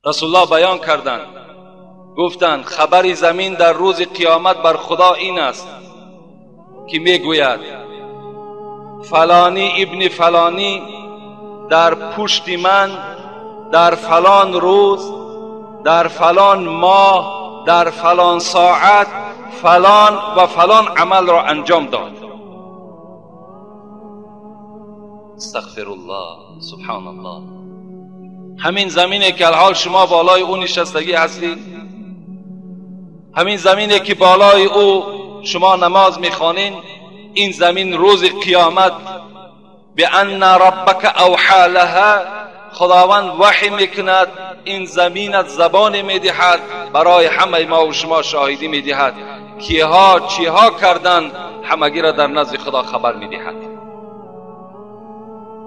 رسول الله بیان کردند، گفتند خبر زمین در روز قیامت بر خدا این است که میگوید فلانی ابن فلانی در پشت من در فلان روز در فلان ماه در فلان ساعت فلان و فلان عمل را انجام داد. استغفر الله، سبحان الله. همین زمینه که الحال شما بالای او نشستگی هستید، همین زمینه که بالای او شما نماز میخوانین، این زمین روز قیامت بأن ربک اوحى لها، خداوند وحی میکند، این زمینت زبان میدهد، برای همه ما و شما شاهدی میدهد، کیها چیها کردند همگی را در نزد خدا خبر میدهد.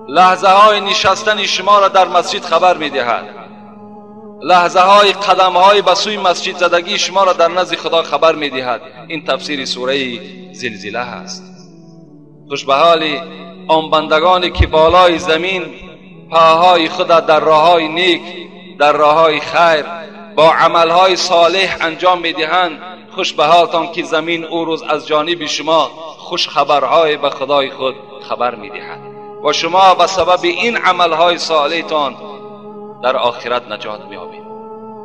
لحظه های نشستن شما را در مسجد خبر میدهد، لحظه های قدم های به سوی مسجد زدگی شما را در نزد خدا خبر میدهد. این تفسیر سوره زلزله هست. خوش به حال آن بندگانی که بالای زمین پاهای خود در راههای نیک، در راههای خیر با عملهای صالح انجام میدهند. خوش به حالتان که زمین او روز از جانب شما خوش خبرهای به خدای خود خبر میدهد و شما به سبب این عملهای صالحتان در آخرت نجات می‌یابید.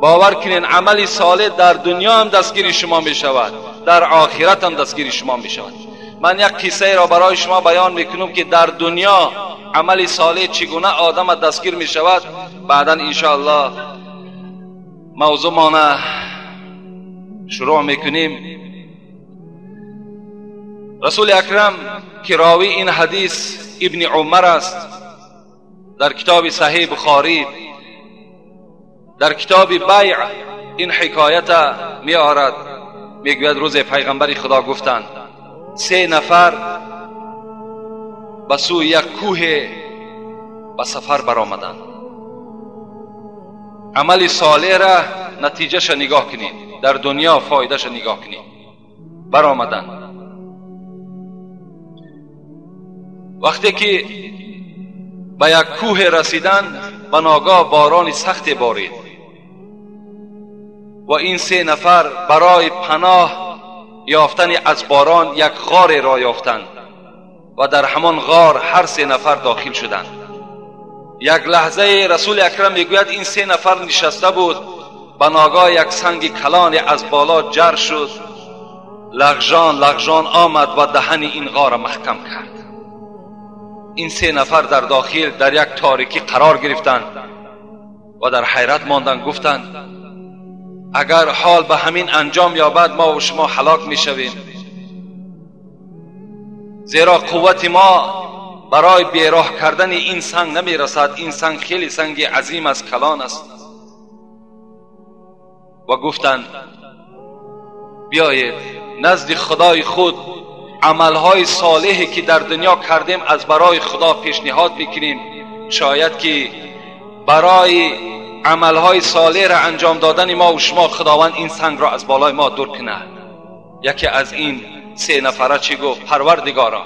باور کنین عمل صالح در دنیا هم دستگیر شما میشود، در آخرت هم دستگیر شما میشود. من یک قصه را برای شما بیان میکنم که در دنیا عمل صالح چگونه آدم دستگیر میشود. بعدا انشاءالله موضوع ما شروع میکنیم. رسول اکرم که راوی این حدیث ابن عمر است، در کتاب صحیح بخاری در کتاب بیع این حکایت می آرد. میگوید روز پیغمبر خدا گفتند سه نفر به سوی یک کوه به سفر برآمدند. عمل صالح را نتیجهش نگاه کنید، در دنیا فایدهش نگاه کنید. برآمدند. وقتی که به یک کوه رسیدند، به ناگاه باران سخت بارید و این سه نفر برای پناه یافتن از باران یک غار را یافتند و در همان غار هر سه نفر داخل شدند. یک لحظه رسول اکرم میگوید این سه نفر نشسته بود، به ناگاه یک سنگ کلان از بالا جر شد، لغژان لغژان آمد و دهن این غار محکم کرد. این سه نفر در داخل در یک تاریکی قرار گرفتند و در حیرت ماندند. گفتند اگر حال به همین انجام یابد ما و شما هلاک میشویم، زیرا قوت ما برای بیراه کردن این سنگ نمیرسد. این سنگ خیلی سنگ عظیم است، کلان است. و گفتند بیایید نزد خدای خود عملهای صالحی که در دنیا کردیم از برای خدا پیشنهاد میکنیم، شاید که برای عملهای صالح را انجام دادن ما و شما خداوند این سنگ را از بالای ما دور کنه. یکی از این سه نفره چی گفت؟ پروردگارا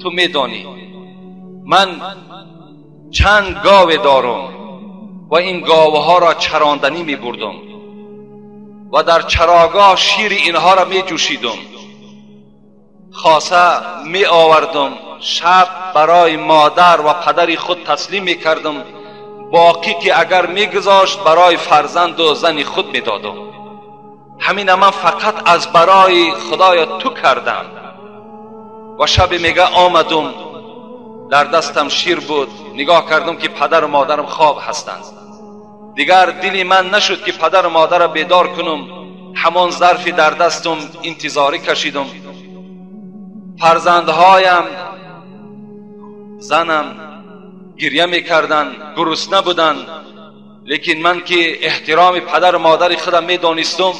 تو میدانی من چند گاو دارم و این گاوها را چراندنی میبردم و در چراگاه شیر اینها را میجوشیدم، خاصه می آوردم، شب برای مادر و پدر خود تسلیم می کردم، باقی که اگر می گذاشت برای فرزند و زن خود می دادم. همین من فقط از برای خدای تو کردم. و شب میگه آمدم، در دستم شیر بود، نگاه کردم که پدر و مادرم خواب هستند. دیگر دلی من نشد که پدر و مادر را بیدار کنم، همان ظرفی در دستم انتظاری کشیدم. فرزندهایم، زنم گریه میکردند، گرسنه بودند، لیکن من که احترام پدر و مادر خودم میدانستم،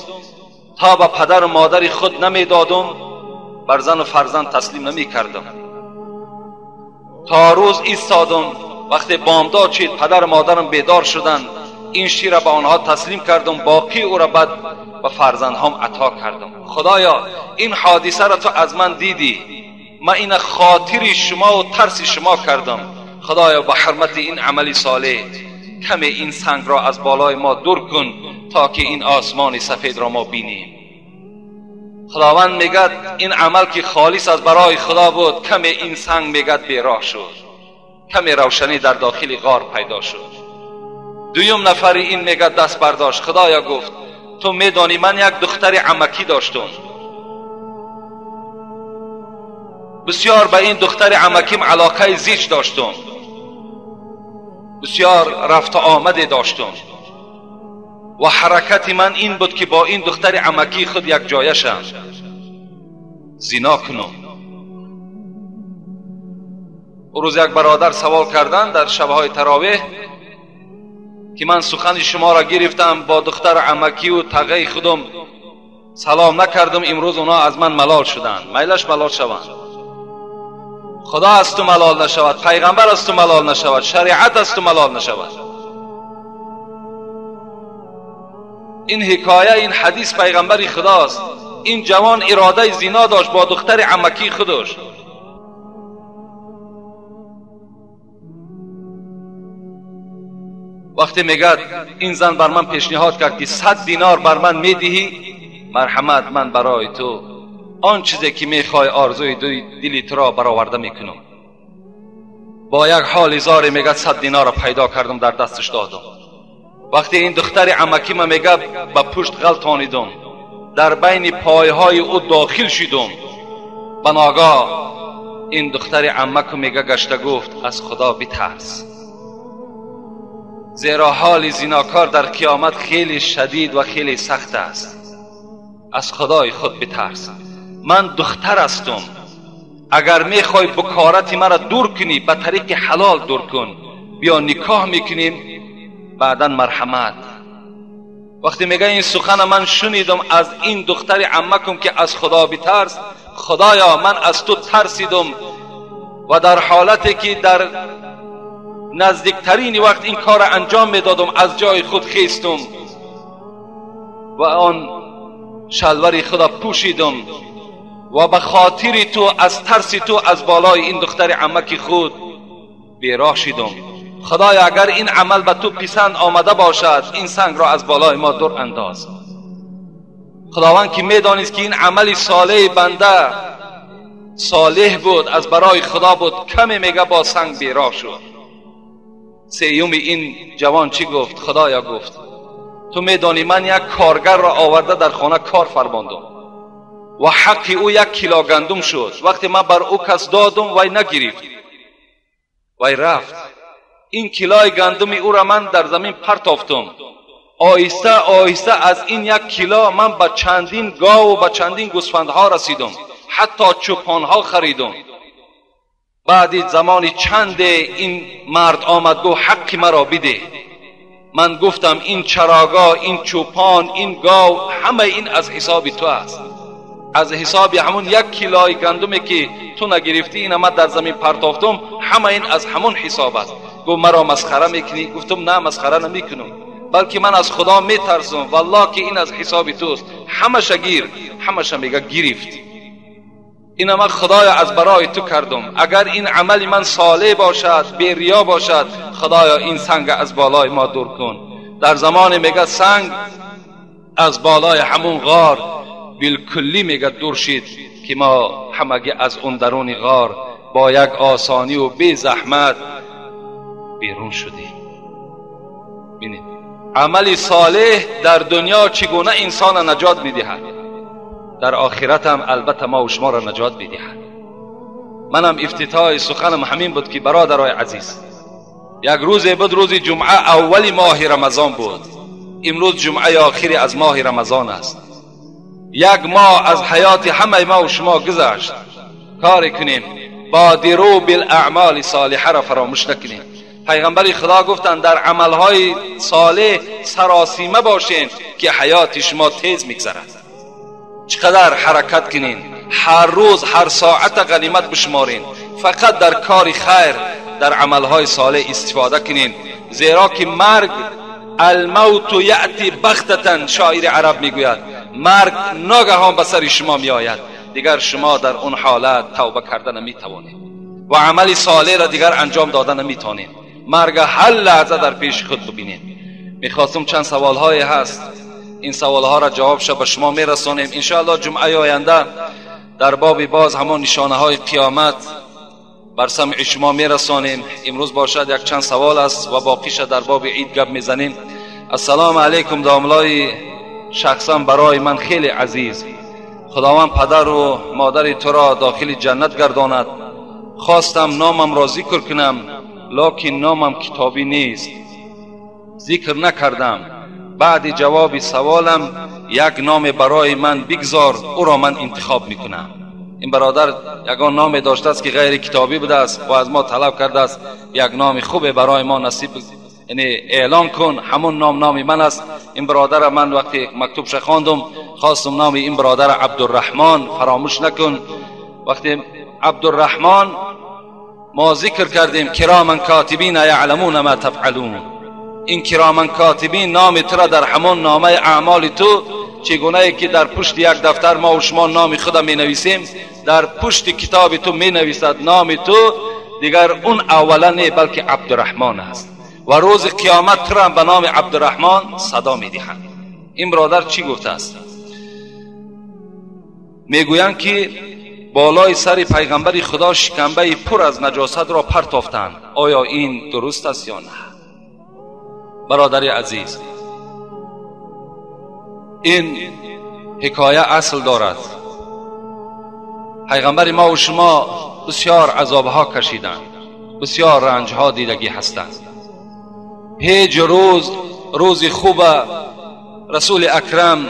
تا به پدر و مادر خود نمیدادم بر زن و فرزند تسلیم نمیکردم. تا روز ایستادم، وقتی بامداد شد پدر و مادرم بیدار شدند، این شیر را به آنها تسلیم کردم، باقی او را بعد به فرزندهام عطا کردم. خدایا این حادثه را تو از من دیدی، من این خاطر شما و ترس شما کردم. خدایا به حرمت این عمل صالح کمی این سنگ را از بالای ما دور کن تا که این آسمان سفید را ما بینیم. خداوند میگد این عمل که خالص از برای خدا بود، کمی این سنگ میگد بیراه شد، کمی روشنی در داخل غار پیدا شد. دویم نفری این میگد دست برداشت. خدایا گفت تو میدانی من یک دختر عمکی داشتم، بسیار به این دختر عمکیم علاقه زیچ داشتم، بسیار رفت آمده داشتم و حرکت من این بود که با این دختر عمکی خود یک جایه شم، زنا کنم. روز یک برادر سوال کردن در شبهای تراویح که من سخن شما را گرفتم، با دختر عمکی و تغی خودم سلام نکردم، امروز اونا از من ملال شدند. میلش ملال شوند. خدا از تو ملال نشود، پیغمبر از تو ملال نشود، شریعت از تو ملال نشود. این حکایه، این حدیث پیغمبر خداست. این جوان اراده زنا داشت با دختر عمکی خودش. وقتی میگد این زن بر من پیشنهاد کرد که 100 دینار بر من میدهی، مرحمت من برای تو آن چیزی که میخوای آرزوی دلی تو را برآورده میکنم. با یک حال زاری میگد 100 دینار را پیدا کردم، در دستش دادم. وقتی این دختر عمکی من میگه به پشت غلطانیدم، در بین پایهای او داخل شدم. به ناگاه این دختر عمک میگه گشته گفت از خدا بترس، زیرا حال زیناکار در قیامت خیلی شدید و خیلی سخت است. از خدای خود بترس. من دختر هستم، اگر میخوای بکارت مرا دور کنی به طریق حلال دور کن، بیا نکاح میکنیم بعدا مرحمت. وقتی میگه این سخن من شنیدم از این دختر عمکم که از خدا بترس، خدایا من از تو ترسیدم و در حالتی که در نزدیکترین وقت این کار انجام میدادم از جای خود خیستم و آن شلوار خدا پوشیدم و به خاطر تو از ترس تو از بالای این دختر عمک خود بیراه شدم. خدایا اگر این عمل به تو پسند آمده باشد این سنگ را از بالای ما دور انداز. خداوند که میدانست که این عمل صالح بنده صالح بود، از برای خدا بود، کمی میگه با سنگ بیراه شد. سیوم این جوان چی گفت؟ خدایا گفت تو میدانی من یک کارگر را آورده در خانه کار فرماندم و حق او 1 کیلو گندم شد. وقتی من بر او کس دادم وی نگرفت، وی رفت. این کیلوی گندم او را من در زمین پرتافتم. آهسته آهسته از این 1 کیلو من به چندین گاو و به چندین گوسفندها رسیدم، حتی چوپانها خریدم. بعد زمانی چند این مرد آمد گفت حق مرا بده. من گفتم این چراگاه، این چوپان، این گاو، همه این از حساب تو است، از حساب همون 1 کیلوی گندمی که تو نگرفتی این من در زمین پرتافتم، همه این از همون حساب است. گفت مرا مسخره میکنی؟ گفتم نه مسخره نمیکنم، بلکه من از خدا میترسم، والله که این از حساب توست. همش گیر، همش میگه گرفت. این من خدایا از برای تو کردم، اگر این عمل من صالح باشد، بی ریا باشد، خدایا این سنگ از بالای ما دور کن. در زمان میگه سنگ از بالای همون غار بالکلی میگه دور شد که ما همگی از اون درون غار با یک آسانی و بی زحمت بیرون شدیم. ببینید عمل صالح در دنیا چگونه انسان نجات میدهد، در آخرت هم البته ما و شما را نجات میدهد. منم افتتاح سخنم همین بود که برادرای عزیز، یک روز بود، روز جمعه اول ماه رمضان بود. امروز جمعه آخری از ماه رمضان است. یک ماه از حیات همه ما و شما گذشت. کار کنیم بادروا بالاعمال صالحه را فراموش نکنیم. پیغمبر خدا گفتند در عملهای صالح سراسیمه باشین که حیات شما تیز میگذرد. چقدر حرکت کنین، هر روز هر ساعت غنیمت بشمارین، فقط در کار خیر، در عملهای صالح استفاده کنین، زیرا که مرگ، الموت یأتی بغتة، شاعر عرب میگوید مرگ ناگهان به سر شما میآید، دیگر شما در اون حالت توبه کرده نمیتوانید و عمل صالح را دیگر انجام داده نمیتوانید. مرگ هر لحظه در پیش خود ببینیم. میخواستم چند سوال های هست، این سوال ها را جواب شد به شما میرسانیم انشاءالله. جمعه آینده در باب باز همان نشانه های قیامت بر سمع شما میرسانیم. امروز باشد یک چند سوال است و باقیش در باب عید گپ میزنیم. السلام علیکم داملای شخصا برای من خیلی عزیز، خداوند پدر و مادر تو را داخل جنت گرداند. خواستم نامم را ذکر کنم، لکن نامم کتابی نیست، ذکر نکردم. بعد جواب سوالم یک نام برای من بگذار، او را من انتخاب میکنم. این برادر یگان نام داشته است که غیر کتابی بوده است و از ما طلب کرده است یک نام خوب برای ما نصیب، یعنی اعلان کن، همون نام نام من است. این برادر من وقتی مکتوبش خواندم خواستم نام این برادر عبدالرحمن فراموش نکن. وقتی عبدالرحمن ما ذکر کردیم کرامن کاتبین یعلمون ما تفعلون، این کرامن کاتبین نام تو را در همان نامه اعمال تو، چگونه که در پشت یک دفتر ما و شما نام خود می نویسیم، در پشت کتاب تو می نویسد نام تو، دیگر اون اولا نه بلکه عبدالرحمن است و روز قیامت تو را به نام عبدالرحمن صدا می دهند. این برادر چی گفته است؟ میگویند که بالای سر پیغمبر خدا شکمبه پر از نجاست را پرتافتند، آیا این درست است یا نه؟ برادر عزیز، این حکایه اصل دارد. پیغمبر ما و شما بسیار عذابها کشیدند، بسیار رنجها دیدگی هستند. هیچ روز روز خوب رسول اکرم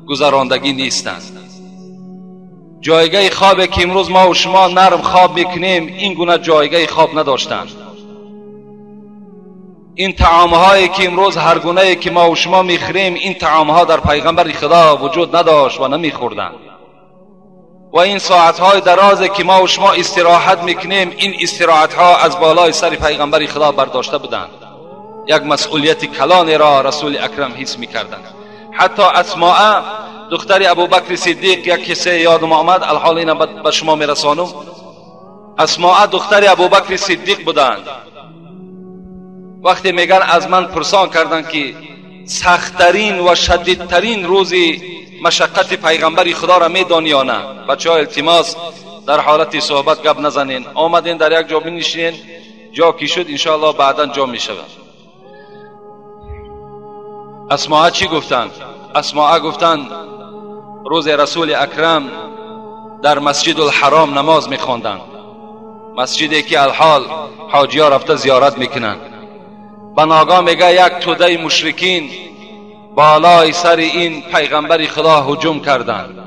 گذراندگی نیستند. جایگاه خواب که امروز ما و شما نرم خواب میکنیم، این گونه جایگاه خواب نداشتند. این طعامهایی که امروز هر گونه که ما و شما میخوریم، این طعامها در پیغمبر خدا وجود نداشت و نمیخوردند. و این ساعتهای درازی که ما و شما استراحت میکنیم، این استراحتها از بالای سر پیغمبر خدا برداشته بودند. یک مسئولیت کلانی را رسول اکرم حس میکردند. حتی اسماء دختر ابوبکر صدیق، یک قصه یادم آمد، الحال اینا به شما میرسانم. اسماء دختر ابوبکر صدیق بودند. وقتی میگن از من پرسان کردند که سختترین و شدیدترین روزی مشقت پیغمبر خدا را میدانی یا نه؟ بچه ها التماس در حالت صحبت گپ نزنین، آمدین در یک جا بنشینین، جا کی شد انشاءالله بعدا جا میشود. اسماء چی گفتند؟ اسماء گفتند روز رسول اکرم در مسجد الحرام نماز میخواندند، مسجدی که الحال حاجی ها رفته زیارت میکنند. به ناگاه میگه یک توده مشرکین بالای سر این پیغمبر خدا هجوم کردند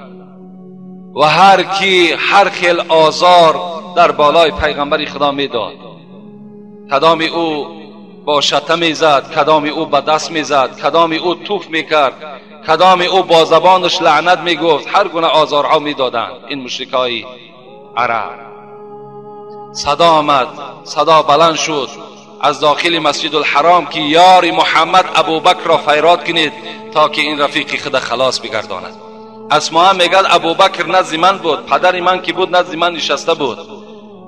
و هر کی هر خیل آزار در بالای پیغمبر خدا میداد. کدام او با شته میزد، کدام او به دست میزد، کدام او توف میکرد، کدام او با زبانش لعنت میگفت، هر گونه آزارها میدادند این مشرکای عرب. صدا آمد، صدا بلند شد از داخل مسجد الحرام که یار محمد ابوبکر را فیراد کنید تا که این رفیق خود خلاص بگرداند. اسماء میگد ابوبکر نزد من بود، پدر من که بود نزد من نشسته بود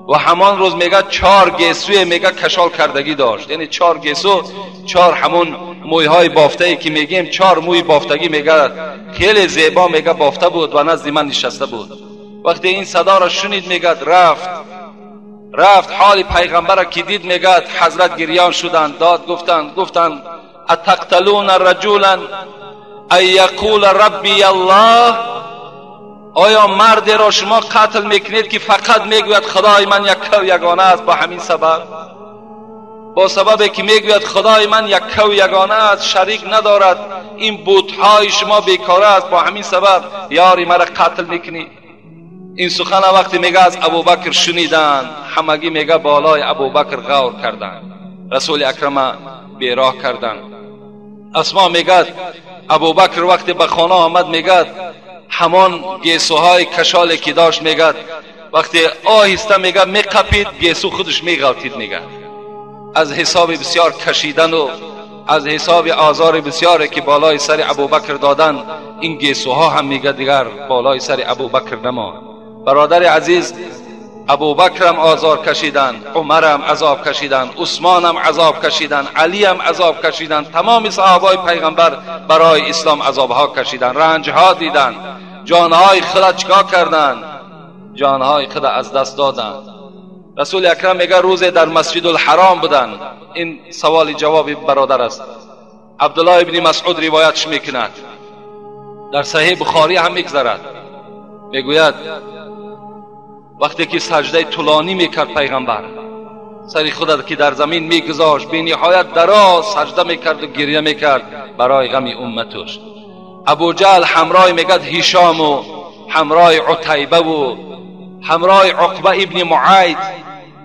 و همان روز میگه 4 گیسوی میگه کشال کردگی داشت، یعنی 4 گیسو، 4 همون مویهای بافته ای که میگیم، 4 موی بافتگی میگه خیلی زیبا میگه بافته بود و نزد من نشسته بود. وقتی این صدا را شنید میگه رفت حال پیغمبر را که دید میگه حضرت گریان شدند، داد گفتند اتقتلون رجولا ان یقول ربی الله، آیا مرد را شما قتل میکنید که فقط میگوید خدای من یک و یگانه است؟ با همین سبب، با سبب که میگوید خدای من یک و یگانه است، شریک ندارد، این بتهای شما بیکاره است، با همین سبب یاری مرا قتل میکنی؟ این سخن وقتی میگه از ابوبکر شنیدن، همگی میگه بالای ابوبکر غور کردن، رسول اکرم بیراه کردن. اسما میگه ابوبکر وقتی به خانه آمد میگه همان گیسوهای کشالی که داشت میگه وقتی آهسته میگه میقپید گیسو خودش میغلطید، میگه از حساب بسیار کشیدن و از حساب آزار بسیاری که بالای سر ابوبکر دادن، این گیسوها هم میگه دیگر بالای سر ابوبکر نماند. برادر عزیز، ابوبکرم آزار کشیدن، عمرم عذاب کشیدن، عثمانم عذاب کشیدن، علیم عذاب کشیدن، تمام صحابای پیغمبر برای اسلام عذابها کشیدن، رنجها دیدن، جانهای خود چیکار کردن؟ جانهای خود از دست دادن. رسول اکرم میگه روز در مسجد الحرام بودن. این سوال جواب برادر است. عبدالله ابن مسعود روایتش میکند، در صحیح بخاری هم میگذرد. میگوید وقتی که سجده طولانی میکرد پیغمبر، سری خود که در زمین میگذاشت، بی نهایت دراز سجده میکرد و گریه میکرد برای غم امتش. ابو جهل همراه میگد هشام و همراه عتیبه و همراه عقبه ابن معید،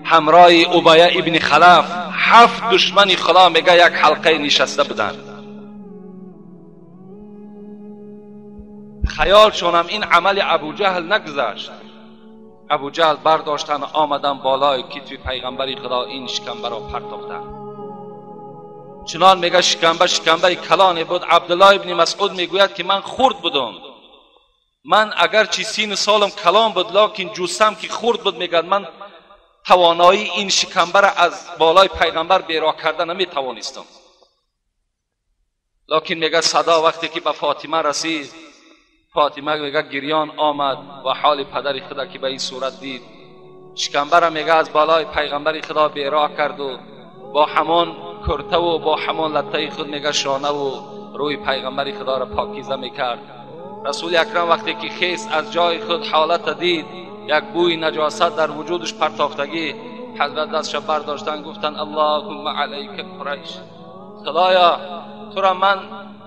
همراه ابیه ابن خلف، 7 دشمن خدا میگه یک حلقه نشسته بودند. خیالشون هم این عمل ابو جهل نگذشت. ابو جهل برداشتن آمدن بالای کتف پیغمبر خدا، این شکمبه را پرتاختن. چنان میگه شکمبه کلانی بود. عبدالله ابن مسعود میگوید که من خرد بودم، من اگرچه 30 سالم کلان بود، لکن جسم که خرد بود، میگه من توانایی این شکمبه را از بالای پیغمبر بیراه کرده نمیتوانستم. لکن میگه صدا وقتی که به فاطمه رسید، فاطمه میگه گریان آمد و حال پدر خدا که به این صورت دید، شکمبه را میگه از بالای پیغمبر خدا بیراه کرد و با همان کرته و با همان لطه خود میگه شانه و روی پیغمبر خدا را پاکیزه میکرد. رسول اکرم وقتی که خیست از جای خود حالت دید، یک بوی نجاست در وجودش پرتافتگی، حضرت دستش برداشتن گفتن اللهم علیک قریش، خدایا تو را من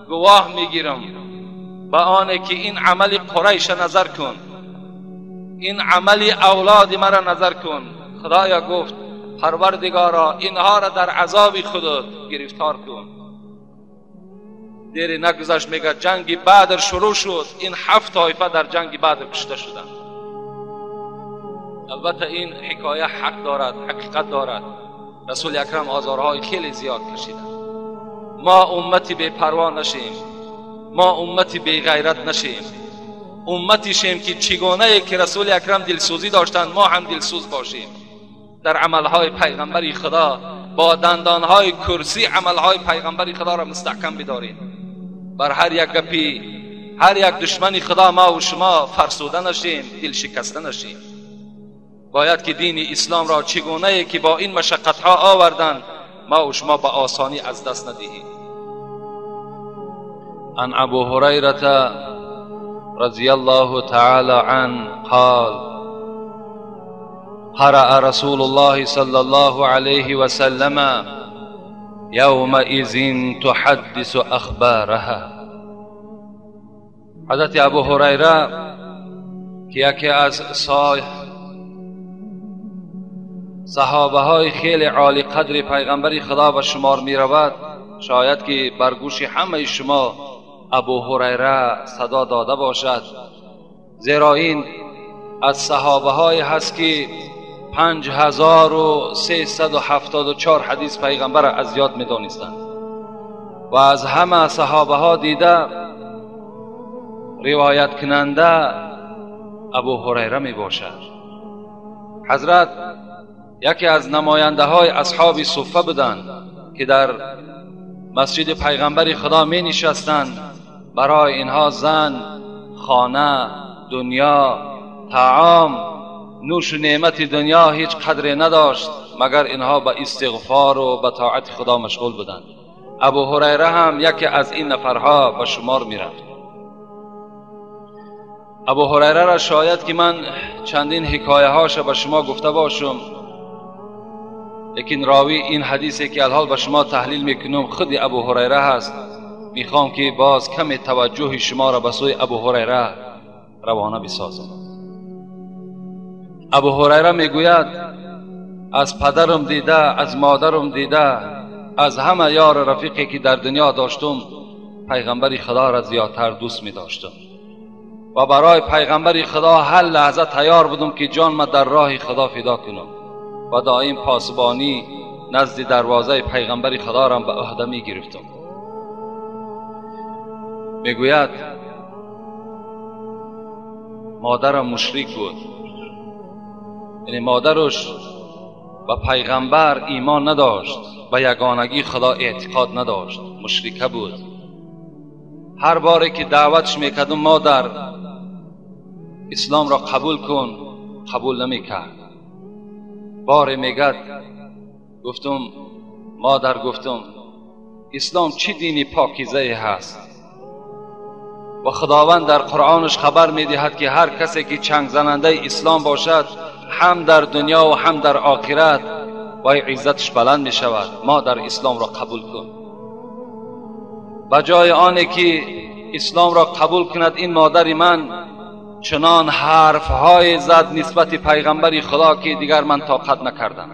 گواه میگیرم به آنه که این عمل قریش نظر کن، این عمل اولاد مرا نظر کن. خدایا گفت پروردگارا اینها را در عذاب خودت گرفتار کن. دیر نگذشت میگه جنگ بدر شروع شد، این 7 طایفه در جنگ بدر کشته شدند. البته این حکایه حق دارد، حقیقت دارد. رسول اکرم آزارهای خیلی زیاد کشیدند. ما امتی بی پروا نشیم، ما امتی بی غیرت نشیم، امتی شیم که چگونه که رسول اکرم دلسوزی داشتند ما هم دلسوز باشیم. در عملهای پیغمبری خدا با دندانهای کرسی عملهای پیغمبری خدا را مستحکم بداریم. بر هر یک گپی، هر یک دشمن خدا ما و شما فرسوده نشیم، دل شکسته نشیم. باید که دین اسلام را چگونه که با این مشقتها آوردن ما و شما با آسانی از دست ندهیم. عن ابو هریره رضی الله تعالی عنه قال قرأ رسول الله صلى الله عليه وسلم يومئذ تحدث اخبارها. حضرت ابو هریره که یکی از صحابه های خیلی عالی قدر پیغمبر خدا به شمار می رود، شاید که بر گوش همه شما ابو هریره صدا داده باشد، زیرا این از صحابه های هست که 5374 حدیث پیغمبر از یاد می دانستند و از همه صحابه ها دیده روایت کننده ابو هریره می باشد. حضرت یکی از نماینده های اصحاب صفه بودند که در مسجد پیغمبر خدا می نشستند. برای اینها زن، خانه، دنیا، طعام، نوش و نعمت دنیا هیچ قدری نداشت، مگر اینها به استغفار و به طاعت خدا مشغول بودند. ابو هریره هم یکی از این نفرها به شمار می رفت. ابو هریره را شاید که من چندین حکایه هاش به شما گفته باشم، لیکن راوی این حدیثی که الحال به شما تحلیل میکنم خود ابو هریره هست. میخوام که باز کم توجه شما را به سوی ابو هریره روانه بسازم. ابو هریره میگوید از پدرم دیده، از مادرم دیده، از همه یار رفیقی که در دنیا داشتم پیغمبر خدا را زیادتر دوست می داشتم و برای پیغمبر خدا هر لحظه تیار بودم که جان ما در راه خدا فدا کنم و دائم پاسبانی نزد دروازه پیغمبر خدا را به عهده می گرفتم. میگوید مادرم مشرک بود، یعنی مادرش به پیغمبر ایمان نداشت، به یگانگی خدا اعتقاد نداشت، مشرکه بود. هر باری که دعوتش میکردم مادر اسلام را قبول کن، قبول نمیکرد. باری میگد گفتم مادر، گفتم اسلام چی دینی پاکیزه هست و خداوند در قرآنش خبر میدهد که هر کسی که چنگ زننده اسلام باشد هم در دنیا و هم در آخرت و عزتش بلند می شود. مادر اسلام را قبول کن. بجای آنی که اسلام را قبول کند این مادر من چنان حرفهای زد نسبت پیغمبر خدا که دیگر من طاقت نکردم.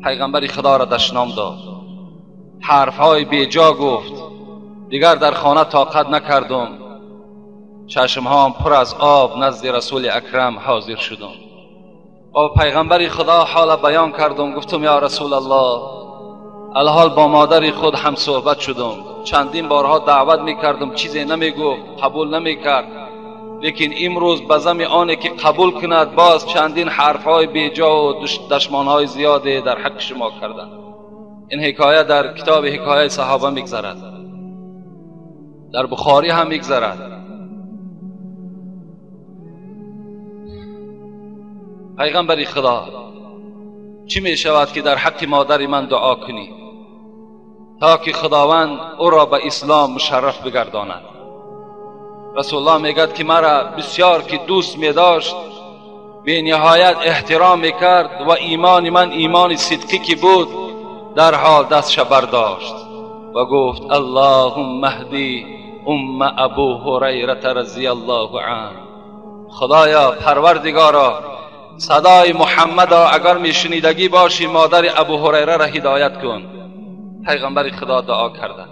پیغمبر خدا را دشنام داد، حرفهای بیجا گفت. دیگر در خانه طاقت نکردم، چشمهام پر از آب نزد رسول اکرم حاضر شدم و پیغمبر خدا حال بیان کردم. گفتم یا رسول الله، الحال با مادر خود هم صحبت شدم، چندین بارها دعوت میکردم، چیزی نمیگفت، قبول نمیکرد، لیکن امروز به زم آنه که قبول کند باز چندین حرفهای بیجا و دشمانهای زیاده در حق شما کردند. این حکایه در کتاب حکایه صحابه میگذرد، در بخاری هم میگذرد. پیغمبر خدا چی می شود که در حق مادر من دعا کنی تا که خداوند او را به اسلام مشرف بگرداند؟ رسول الله میگد که مرا بسیار که دوست می داشت، به نهایت احترام میکرد و ایمان من ایمان صدقی که بود، در حال دستش برداشت و گفت اللهم اهدی ام ابو هریره رضی الله عنه. خدایا پروردگارا، صدای محمد را اگر میشنیدگی باشی مادر ابو هریره را هدایت کن. پیغمبر خدا دعا کرده.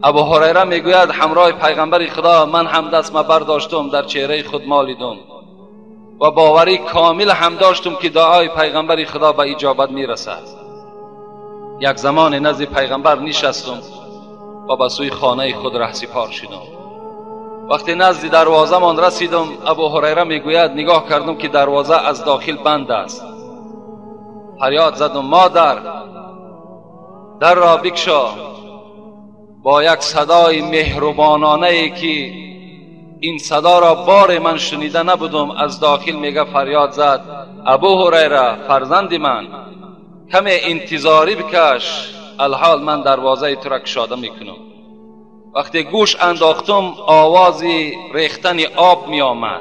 ابو هریره میگوید همراه پیغمبر خدا من هم دست ما برداشتم، در چهره خود مالیدم و باوری کامل هم داشتم که دعای پیغمبر خدا به اجابت میرسد. یک زمان نزد پیغمبر نشستم و به سوی خانه خود رهسپار شدم. وقتی نزد دروازه من رسیدم، ابو هریره میگوید نگاه کردم که دروازه از داخل بند است. فریاد زدم مادر، در را بکشا. با یک صدای مهربانانه ای که این صدا را بار من شنیده نبودم، از داخل میگه فریاد زد ابو هریره فرزند من، کمی انتظاری بکش، الحال من دروازه تو را کشاده میکنم. وقتی گوش انداختم آواز ریختن آب می آمد.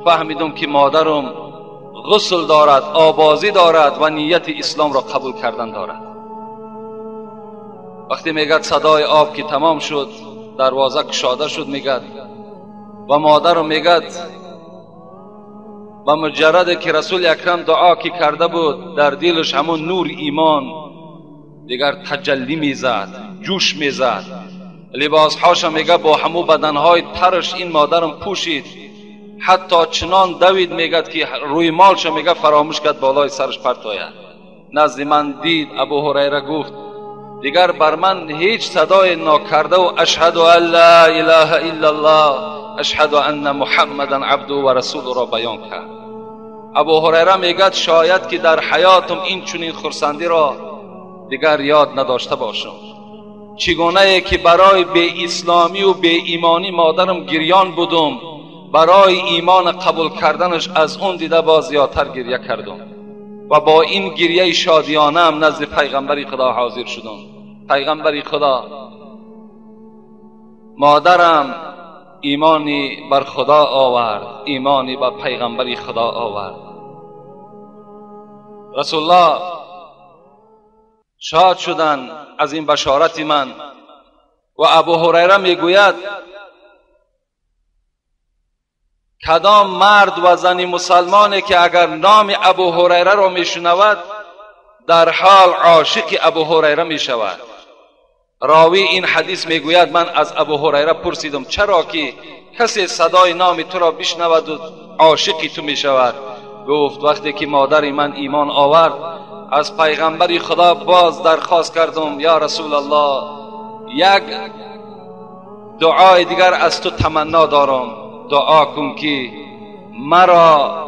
فهمیدم که مادرم غسل دارد، آبازی دارد و نیت اسلام را قبول کردن دارد. وقتی میگد صدای آب که تمام شد، دروازه کشاده شد میگد و مادرم میگد و مجرد که رسول اکرم دعا که کرده بود، در دلش همون نور ایمان دیگر تجلی میزد، جوش میزد. لباسهاش میگه با همو بدنهای ترش این مادرم پوشید، حتی چنان دوید میگد که روی مالش میگه فراموش کرد بالای سرش پرت آید. نزد من دید ابو هریره گفت دیگر بر من هیچ صدای ناکرده و اشهد ان لا اله الا الله اشهد ان محمدا عبده و رسوله را بیان کرد. ابو هریره میگد شاید که در حیاتم این چنین خرسندی را دیگر یاد نداشته باشم. چگونه که برای بی اسلامی و بی ایمانی مادرم گریان بودم، برای ایمان قبول کردنش از اون دیده باز زیادتر گریه کردم و با این گریه شادیانه هم نزد پیغمبر خدا حاضر شدم. پیغمبر خدا، مادرم ایمانی بر خدا آورد، ایمانی بر پیغمبر خدا آورد. رسول الله شاد شدن از این بشارت من و ابو هریره میگوید کدام مرد و زن مسلمانی که اگر نام ابو هریره را میشنود در حال عاشق ابو هریره میشود. راوی این حدیث میگوید من از ابو هریره پرسیدم چرا که کسی صدای نام تو را بشنود و عاشق تو میشود؟ گفت وقتی که مادر من ایمان آورد از پیغمبر خدا باز درخواست کردم یا رسول الله یک دعای دیگر از تو تمنا دارم، دعا کن که مرا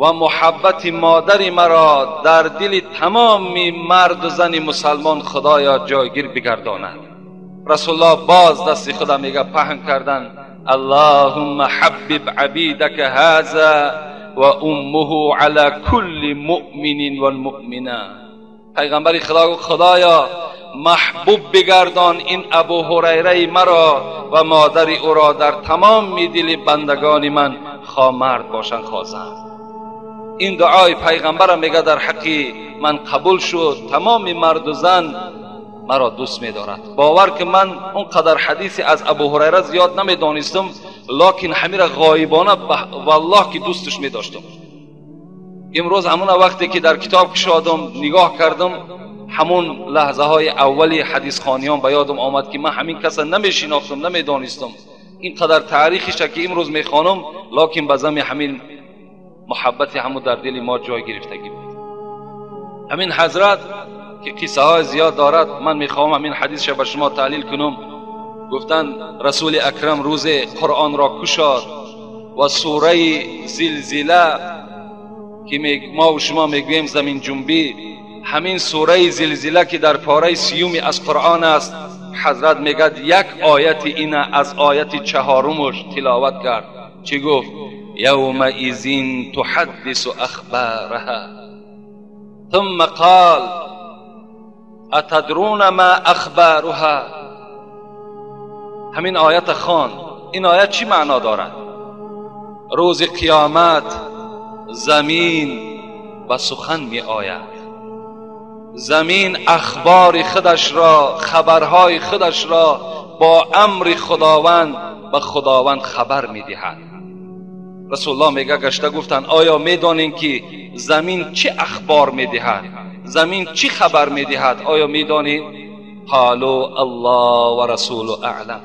و محبت مادر مرا در دل تمام مرد و زن مسلمان خدایا جایگیر بگرداند. رسول الله باز دست خدا میگه پهن کردن اللهم حبب عبیدک هذا و امه علی کل مؤمن والمؤمنه. پیغمبر خدا گفت خدایا محبوب بگردان این ابو هریره مرا و مادر او را در تمام دل بندگان من، خواه مرد باشند خواه زن. این دعای پیغمبر میگه در حقی من قبول شد، تمام مرد و زن مرا دوست میدارد. باور که من اونقدر حدیثی از ابو هریره زیاد نمیدانستم، لکن همین غایبانه والله که دوستش میداشتم. امروز همون وقتی که در کتاب کشادم نگاه کردم، همون لحظه های اولی حدیث خوانیان به یادم آمد که من همین کس نمیشناختم، نمیدانستم. اینقدر تاریخش که امروز میخوانم، لکن به زمین همین محبت همون در دل ما جای گرفتگی بود. همین حضرت که قصه های زیاد دارد، من میخوام همین حدیث به شما تحلیل کنم. گفتن رسول اکرم روز قرآن را کشاد و سوره زلزله که ما و شما میگوییم زمین جنبی، همین سوره زلزله که در پاره سیومی از قرآن است، حضرت میگد یک آیت این از آیت چهارمش تلاوت کرد. چی گفت؟ یومئذ تحدث اخبارها ثم قال اتدرون ما اخبارها. همین آیت خوان. این آیت چی معنا دارد؟ روز قیامت زمین به سخن می آید، زمین اخبار خودش را، خبرهای خودش را با امر خداوند به خداوند خبر می دهد. رسول الله میگه گشته گفتن آیا میدانین که زمین چه اخبار می دهد؟ زمین چی خبر می دهد؟ آیا میدانین؟ قالوا الله و رسول اعلم.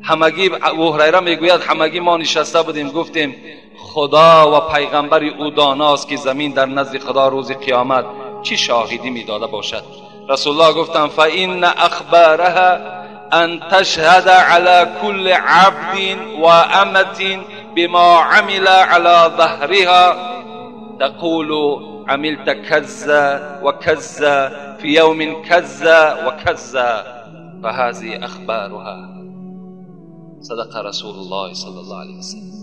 همگی ابو هریره میگوید همگی ما نشسته بودیم گفتیم خدا و پیغمبر او داناست که زمین در نزد خدا روز قیامت چی شاهدی میداده باشد. رسول الله گفتند فإن اخبارها ان تشهد على كل عبد و امة بما عمل على ظهرها تقول عملت كذا وكذا في يوم كذا وكذا فهذه اخبارها. صدق رسول الله صلی الله علیه وسلم.